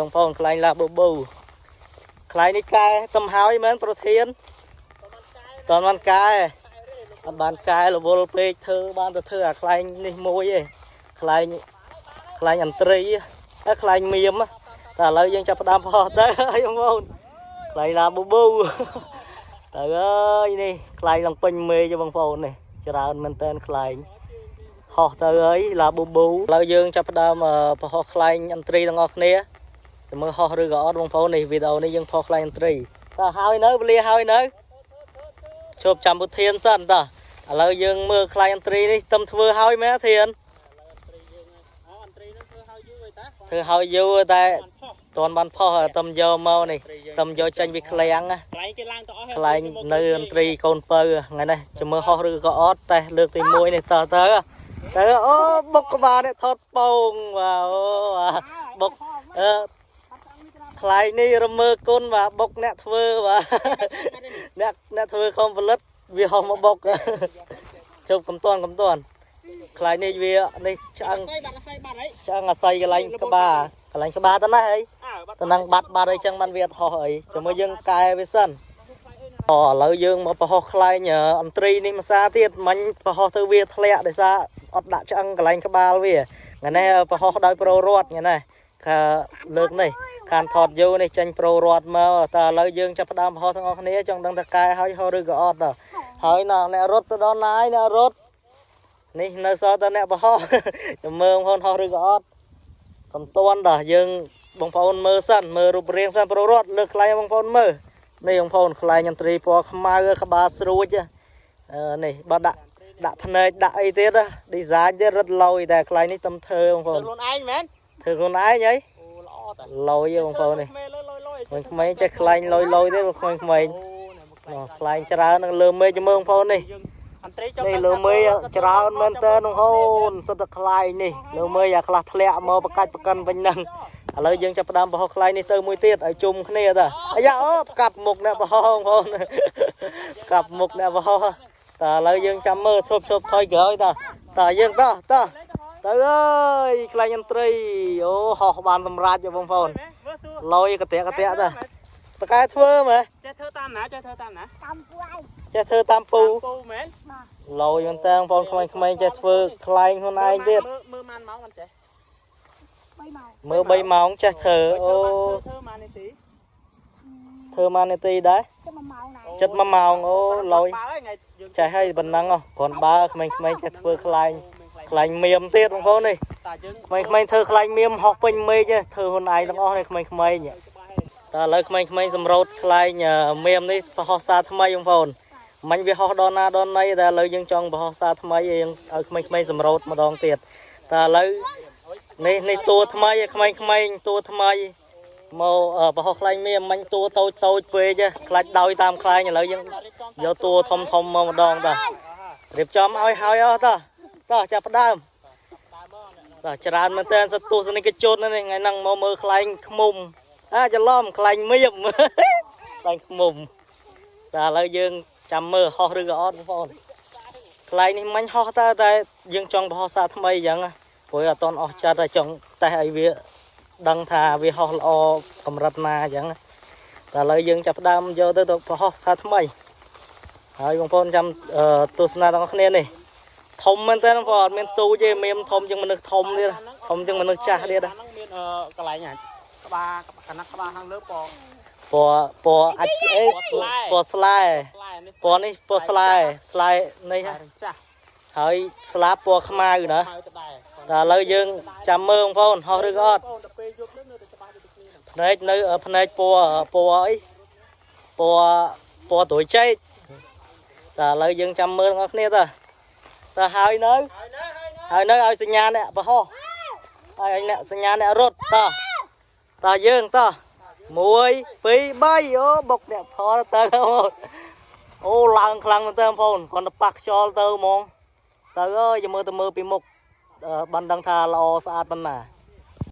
បងប្អូនខ្លែងឡាបូបូខ្លែងនេះកែតំហើយមែនប្រធានតន់បានកែអត់បានកែរវល់ពេកធ្វើបានទៅធ្វើអាខ្លែងនេះមួយឯងខ្លែងខ្លែងអន្ត្រីហ៎ខ្លែងមៀមតែឥឡូវយើងចាប់ផ្ដើមផុសទៅហើយបងប្អូនខ្លែងឡាបូបូទៅអើយនេះខ្លែងឡើងពេញមេចបងប្អូននេះច្រើនមែនតើខ្លែងហោះទៅហើយឡាបូបូឥឡូវយើងចាប់ផ្ដើមប្រហោះខ្លែងអន្ត្រីទាំងអស់គ្នា ចាំមើលហោះឬក៏អត់បងប្អូននេះវីដេអូនេះយើងផុសខ្លែងអន្ត្រីតើហើយនៅវេលាហើយនៅជប់ចាំពុធានសិនតោះឥឡូវយើងមើលខ្លែងអន្ត្រីនេះតំធ្វើហើយមែនធាន អូអន្ត្រីនឹងធ្វើហើយយូរហើយតា ធ្វើហើយយូរតែ បានផុស តន់បានផុសតំយកមកនេះតំយកចេញពីក្លាំងណា ខ្លែងគេឡើងទៅអស់ ខ្លែងនៅអន្ត្រីកូនពៅថ្ងៃនេះចាំមើលហោះឬក៏អត់តែលើកទី1នេះតើទៅទៅអូបុកក្បាលនេះថតពងបាទអូបាទបុកអឺ ថ្លៃនេះរមើគុណបាទបុកអ្នកធ្វើបាទអ្នកអ្នកធ្វើខំផលិតវាហោះមកបុកជប់កំតាន់កំតាន់ខ្លាយនេះវានេះឆ្អឹង បាត់អស័យបាត់អី ឆ្អឹងអាស័យកន្លែងក្បាលកន្លែងក្បាលទៅណាអី អើបាត់ តំណឹងបាត់បាត់អីចឹងបានវាអត់ហោះអីចាំមើលយើងកែវាសិនអូឥឡូវយើងមកប្រហោះខ្លែងអន្ត្រីនេះមួយសាទៀតមិញប្រហោះទៅវាធ្លាក់ដោយសារអត់ដាក់ឆ្អឹងកន្លែងក្បាលវាថ្ងៃនេះប្រហោះដោយប្រូរត់ថ្ងៃនេះខាលើកនេះខានថតយូរនេះចេញប្រូរត់មកតើឥឡូវយើងចាប់ផ្ដើមប្រហោះទាំងអស់គ្នាចង់ដឹងថាកែហើយហោះឬក៏អត់ដល់ហើយណាអ្នករត់ទៅដល់ណាយអ្នករត់នេះនៅសល់តែអ្នកប្រហោះ ចាំមើលបងប្អូនហោះឬក៏អត់កុំតន់ដល់យើងបងប្អូនមើលសិនមើលរូបរាងសិនប្រូរត់លើកខ្លែងបងប្អូនមើលនេះបងប្អូនខ្លែងយន្ត្រីពណ៌ខ្មៅក្បាលស្រួចអឺនេះបើដាក់ដាក់ភ្នែកដាក់អីទៀត design ទៀតរត់លយតែខ្លែងនេះតំធ្វើបងប្អូន ខ្លួនឯងមែន ធ្វើខ្លួនឯងហី អូល្អតា លយបងប្អូននេះ ក្មេងលើលយលយ ក្មេងៗចេះខ្លែងលយលយទេក្មេងៗ អូ ខ្លែងច្រើននឹងលើមេឃមើលបងប្អូននេះ យើងអន្ត្រីចង់ នេះលើមេឃច្រើនមែនតើបងប្អូនសុទ្ធតែខ្លែងនេះលើមេឃអាខ្លះធ្លាក់មកបកាច់បកិនវិញហ្នឹងឥឡូវយើងចាប់ផ្ដើមបរោះខ្លែងនេះទៅមួយទៀតឲ្យជុំគ្នាតាអាយ៉ាអូកាប់មុខអ្នកបរោះបងប្អូនកាប់មុខអ្នកបរោះតើឥឡូវយើងចាំមើលឈប់ឈប់ថយក្រោយតាតើយើងតោះតោះទៅអើយខ្លែងអន្ត្រីអូហោះបានសម្រាប់បងប្អូន មើលសួរ លយកតាក់តាក់តាតកែធ្វើមើល ចេះធ្វើតាមណាចេះធ្វើតាមណា តាមពួកឯង ចេះធ្វើតាមពូ ពូមែន លយមែនតើបងប្អូនក្មេងៗចេះធ្វើខ្លែងខ្លួនឯងទៀត មើលម៉ានម៉ោងមិនចេះ 3ម៉ោង មើល3ម៉ោងចេះធ្វើអូ ធ្វើម៉ាននាទី ធ្វើម៉ាននាទីដែរ ទៅ1ម៉ោងដែរ ចិត្ត1ម៉ោងអូលយ បើថ្ងៃយើង ចេះហើយប៉ុណ្ណឹងហ៎គ្រាន់បើក្មេងៗចេះធ្វើខ្លែងខ្លែងមៀមទៀតបងប្អូននេះ តាយើង ក្មេងៗធ្វើខ្លែងមៀមហោះពេញមេឃធ្វើខ្លួនឯងទាំងអស់នេះក្មេងៗតើឥឡូវក្មេងៗសម្រូតខ្លែងមៀមនេះប្រហោះសារថ្មីបងប្អូនមិញវាហោះដល់ណាដល់ណីតែឥឡូវយើងចង់ប្រហោះសារថ្មីយើងឲ្យក្មេងៗសម្រូតម្ដងទៀតតើឥឡូវនេះនេះតួថ្មីក្មេងៗតួថ្មីមកប្រហោះខ្លែងមៀមមិញតួតូចតូចពេកខ្លាចដោយតាមខ្លែងឥឡូវយើងយកតួធំធំមកម្ដងតើរៀបចំឲ្យហើយអស់តើតើចាប់ផ្ដើមតើច្រើនមែនតើសត្វទស្សនិកជននេះថ្ងៃហ្នឹងមកមើលខ្លែងខ្មុំអាច្រឡំខ្លែងមៀម ខ្លែងខ្មុំតើឥឡូវយើងចាំមើលហោះឬក៏អត់បងប្អូនខ្លែងនេះមិញហោះតើតែយើងចង់បរោះសារថ្មីអញ្ចឹងព្រោះអត់តន់អស់ចិត្តតែចង់តេស្តឲ្យវាដឹងថាវាហោះល្អកម្រិតណាអញ្ចឹងតែឥឡូវយើងចាប់ផ្ដើមយកទៅទៅប្រហោះសារថ្មីហើយបងប្អូនចាំទស្សនាទាំងអស់គ្នានេះធំមែនតើបងប្អូនអត់មានទូទេមានធំជាងមនុស្សធំទៀតធំជាងមនុស្សចាស់ទៀត ហ្នឹងមានកន្លែងអាក្បាលកណាត់ក្បាលខាងលើពណ៌ ពណ៌ពណ៌អាចស្អេពណ៌ស្លែ ស្លែនេះ ពណ៌នេះពណ៌ស្លែស្លែនេះ ចាស់ ហើយស្លាបពណ៌ខ្មៅណា ខ្មៅទៅដែរ តែឥឡូវយើងចាំមើលបងប្អូនហោះឬក៏អត់ បងដល់ពេលយប់នេះនៅតែច្បាស់ដូចគ្នា ភ្នែកនៅភ្នែកពណ៌ពណ៌អីពណ៌ពណ៌ត្រួយចេកតែឥឡូវយើងចាំមើលបងប្អូនគ្នាតើតើហើយនៅ ហើយណាហើយណា ហើយនៅឲ្យសញ្ញាអ្នកបរោះហើយឲ្យអ្នកសញ្ញាអ្នករត់តោះតោះយើងតោះ1 2 3អូបុកអ្នកថតទៅអូឡើងខ្លាំងមែនតើបងប្អូនគ្រាន់តែប៉ះខ្យល់ទៅហ្មងទៅអើយចាំមើលទៅមើលពីមុខបានដឹងថាល្អស្អាតប៉ុណ្ណា